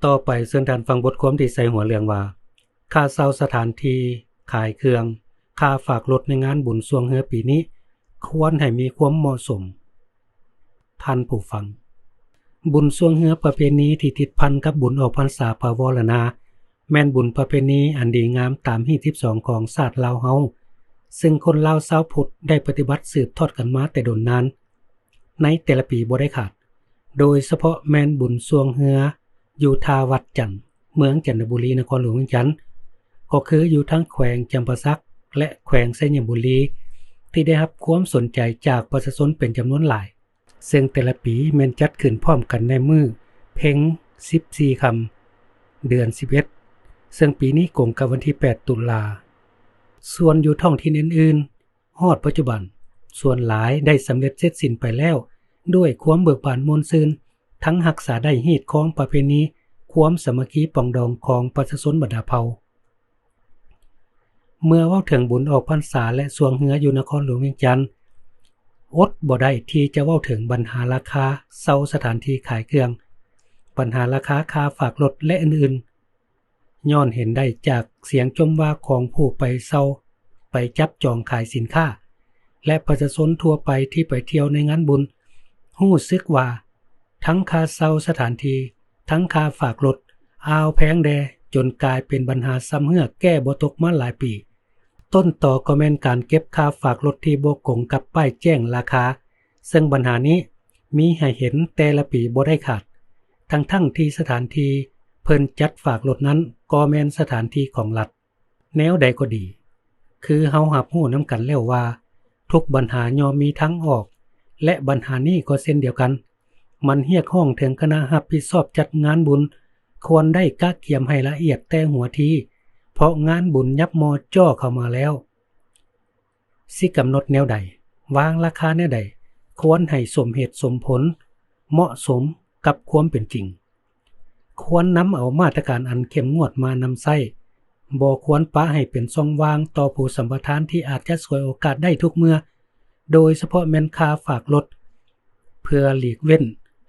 ຕໍ່ໄປເຊີນທ່ານຟັງບົດຄວາມທີ່ໃສ່ຫົວເລື່ອງວ່າ ຄ່າເຊົ່າສະຖານທີ່ຂາຍເຄື່ອງ, ຄ່າຝາກລົດໃນງານບຸນຊ່ວງເຮືອປີນີ້ ຄວນໃຫ້ມີຄວາມເໝາະສົມ. ທ່ານຜູ້ຟັງ, ບຸນຊ່ວງເຮືອປະເພນີທີ່ຕິດພັນກັບບຸນອອກພັນສາພະວໍລະນາ ແມ່ນບຸນປະເພນີອັນດີງາມຕາມຮີດສິບສອງຂອງຊາດລາວເຮົາ, ເຊິ່ງຄົນລາວຊາວພຸດໄດ້ປະຕິບັດສືບທອດກັນມາແຕ່ດົນນານ ໃນແຕ່ລະປີບໍ່ໄດ້ຂາດ, ໂດຍສະເພາະແມ່ນບຸນຊ່ວງເຮືອຢູ່ທ່າວັດຈັນ, ເມືອງຈັນທະບູລີ, ນະຄອນຫຼວງວຽງຈັນ, ກໍຄືຢູ່ທັງແຂວງຈຳປາສັກ ແລະ ແຂວງໄຊຍະບູລີ ທີ່ໄດ້ຮັບຄວາມສົນໃຈຈາກປະຊາຊົນເປັນຈຳນວນຫຼາຍ, ເຊິ່ງແຕ່ລະປີແມ່ນຈັດຂຶ້ນພ້ອມກັນໃນມື້ເພັງສິບສີ່ຄ່ຳ ເດືອນສິບເອັດ, ເຊິ່ງປີນີ້ກົງກັບວັນທີແປດ ຕຸລາ. ສ່ວນຢູ່ທ້ອງຖິ່ນອື່ນໆ ຮອດປັດຈຸບັນ ສ່ວນຫຼາຍໄດ້ສຳເລັດເສັດສິ້ນໄປແລ້ວ ດ້ວຍຄວາມເບີກບານມ່ວນຊື່ນ, ທັງຮັກສາໄດ້ຮີດຄອງປະເພນີ ຄວາມສາມັກຄີປອງດອງຂອງປະຊາຊົນບັນດາເຜົ່າ. ເມື່ອເວົ້າເຖິງບຸນອອກພັນສາ ແລະ ຊ່ວງເຮືອຢູ່ນະຄອນຫຼວງວຽງຈັນ, ອົດບໍ່ໄດ້ທີ່ຈະເວົ້າເຖິງບັນຫາລາຄາເຊົ່າສະຖານທີ່ຂາຍເຄື່ອງ, ບັນຫາລາຄາຄ່າຝາກລົດ ແລະ ອື່ນໆ. ຍ້ອນເຫັນໄດ້ຈາກສຽງຈົ່ມວ່າຂອງຜູ້ໄປເຊົ່າ, ໄປຈັບຈອງຂາຍສິນຄ້າ ແລະ ປະຊາຊົນທົ່ວໄປທີ່ໄປທ່ຽວໃນງານບຸນ ຮູ້ສຶກວ່າທັງຄ່າເຊົ່າສະຖານທີ່, ທັງຄ່າຝາກລົດ ອ້າວ ແພງແດ່, ຈົນກາຍເປັນບັນຫາຊຳເຮື້ອແກ້ບໍ່ຕົກມາຫຼາຍປີ. ຕົ້ນຕໍກໍແມ່ນການເກັບຄ່າຝາກລົດທີ່ບໍ່ກົງກັບປ້າຍແຈ້ງລາຄາ, ເຊິ່ງບັນຫານີ້ມີໃຫ້ເຫັນແຕ່ລະປີບໍ່ໄດ້ຂາດ, ທັງໆທີ່ສະຖານທີ່ເພິ່ນຈັດຝາກລົດນັ້ນກໍແມ່ນສະຖານທີ່ຂອງລັດ. ແນວໃດກໍດີ, ຄືເຮົາຮັບຮູ້ນຳກັນແລ້ວວ່າ ທຸກບັນຫາຍ່ອມມີທາງອອກ, ແລະ ບັນຫານີ້ກໍເຊັ່ນດຽວກັນ, ມັນຮຽກຮ້ອງເຖິງຄະນະຮັບຜິດຊອບຈັດງານບຸນ ຄວນໄດ້ກະກຽມໃຫ້ລະອຽດແຕ່ຫົວທີ, ເພາະງານບຸນຫຍັບມໍ່ຈ່ອເຂົ້າມາແລ້ວ. ຊິກຳນົດແນວໃດ, ວາງລາຄາແນວໃດ, ຄວນໃຫ້ສົມເຫດສົມຜົນ, ເໝາະສົມກັບຄວາມເປັນຈິງ. ຄວນນຳເອົາມາດຕະການອັນເຂັ້ມງວດມານຳໃຊ້, ບໍ່ຄວນປະໃຫ້ເປັນຊ່ອງວ່າງຕໍ່ຜູ້ສຳປະທານທີ່ອາດຈະສວຍໂອກາດໄດ້ທຸກເມື່ອ, ໂດຍສະເພາະແມ່ນຄ່າຝາກລົດ, ເພື່ອຫຼີກເວັ້ນ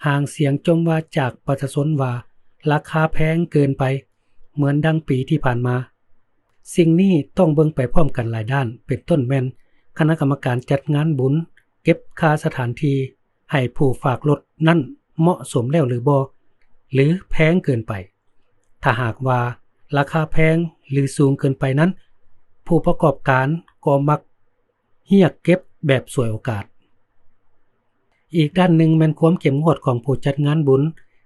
ຫາງສຽງຈົ່ມວ່າຈາກປະຊາຊົນວ່າລາຄາແພງເກີນໄປ ເໝືອນດັ່ງປີທີ່ຜ່ານມາ. ສິ່ງນີ້ຕ້ອງເບິ່ງໄປພ້ອມກັນຫຼາຍດ້ານ, ເປັນຕົ້ນແມ່ນຄະນະກຳມະການຈັດງານບຸນເກັບຄ່າສະຖານທີ່ໃຫ້ຜູ້ຝາກລົດນັ້ນເໝາະສົມແລ້ວຫຼືບໍ່ ຫຼື ແພງເກີນໄປ. ຖ້າຫາກວ່າລາຄາແພງ ຫຼື ສູງເກີນໄປນັ້ນ, ຜູ້ປະກອບການກໍມັກຮຽກເກັບແບບສວຍໂອກາດ. ອີກດ້ານໜຶ່ງແມ່ນຄວາມເຂັ້ມງວດຂອງຜູ້ຈັດງານບຸນ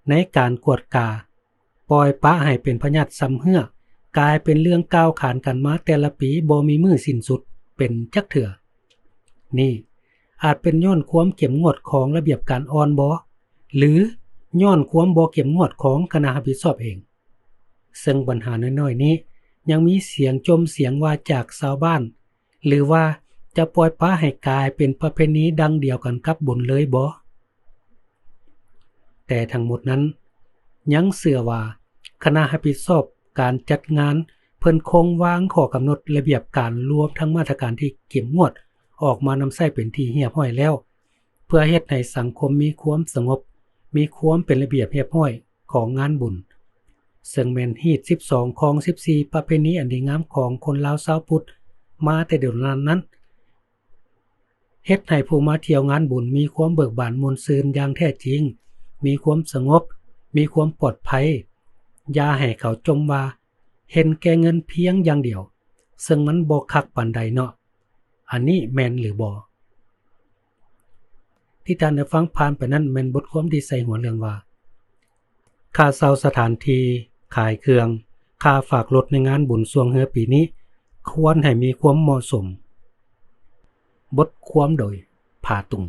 ໃນການກວດກາ, ປ່ອຍປະໃຫ້ເປັນພະຍາດຊຳເຮື້ອ, ກາຍເປັນເລື່ອງກ່າວຂານກັນມາແຕ່ລະປີບໍ່ມີມື້ສິ້ນສຸດເປັນຈັກເທື່ອ. ນີ້ອາດເປັນຍ້ອນຄວາມເຂັ້ມງວດຂອງລະບຽບການອ່ອນບໍ ຫຼື ຍ້ອນຄວາມບໍ່ເຂັ້ມງວດຂອງຄະນະຮັບຜິດຊອບເອງ. ເຊິ່ງບັນຫານ້ອຍໆນີ້ຍັງມີສຽງຈົ່ມສຽງວ່າຈາກຊາວບ້ານ ຫຼືວ່າຈະປ່ອຍປະໃຫ້ກາຍເປັນປະເພນີດັ່ງດຽວກັນກັບບຸນເລີຍບໍ? ແຕ່ທັງໝົດນັ້ນ ຍັງເຊື່ອວ່າຄະນະຮັບຜິດຊອບການຈັດງານ ເພິ່ນຄົງວາງຂໍ້ກຳນົດລະບຽບການລວມທັງມາດຕະການທີ່ເຂັ້ມງວດອອກມານຳໃຊ້ເປັນທີ່ຮຽບຮ້ອຍແລ້ວ ເພື່ອເຮັດໃຫ້ສັງຄົມມີຄວາມສະຫງົບ, ມີຄວາມເປັນລະບຽບຮຽບຮ້ອຍຂອງງານບຸນ, ເຊິ່ງແມ່ນຮີດສິບສອງຂອງສິບສີ່ປະເພນີອັນດີງາມຂອງຄົນລາວຊາວພຸດມາແຕ່ດົນນານນັ້ນ, ເຮັດໃຫ້ຜູ້ມາທ່ຽວງານບຸນມີຄວາມເບີກບານມ່ວນຊື່ນຢ່າງແທ້ຈິງ, ມີຄວາມສະຫງົບ, ມີຄວາມປອດໄພ. ຢ່າໃຫ້ເຂົາຈົ່ມວ່າເຫັນແກ່ເງິນພຽງຢ່າງດຽວ, ເຊິ່ງມັນບໍ່ຄັກປານໃດເນາະ. ອັນນີ້ແມ່ນຫຼືບໍ່? ທີ່ທ່ານໄດ້ຟັງຜ່ານໄປນັ້ນແມ່ນບົດຄວາມທີ່ໃສ່ຫົວເລື່ອງວ່າ ຄ່າເຊົ່າສະຖານທີ່, ຂາຍເຄື່ອງ, ຄ່າຝາກລົດໃນງານບຸນຊ່ວງເຮືອປີນີ້ ຄວນໃຫ້ມີຄວາມເໝາະສົມ. ບົດຄວາມໂດຍ ຜາຕຸງ.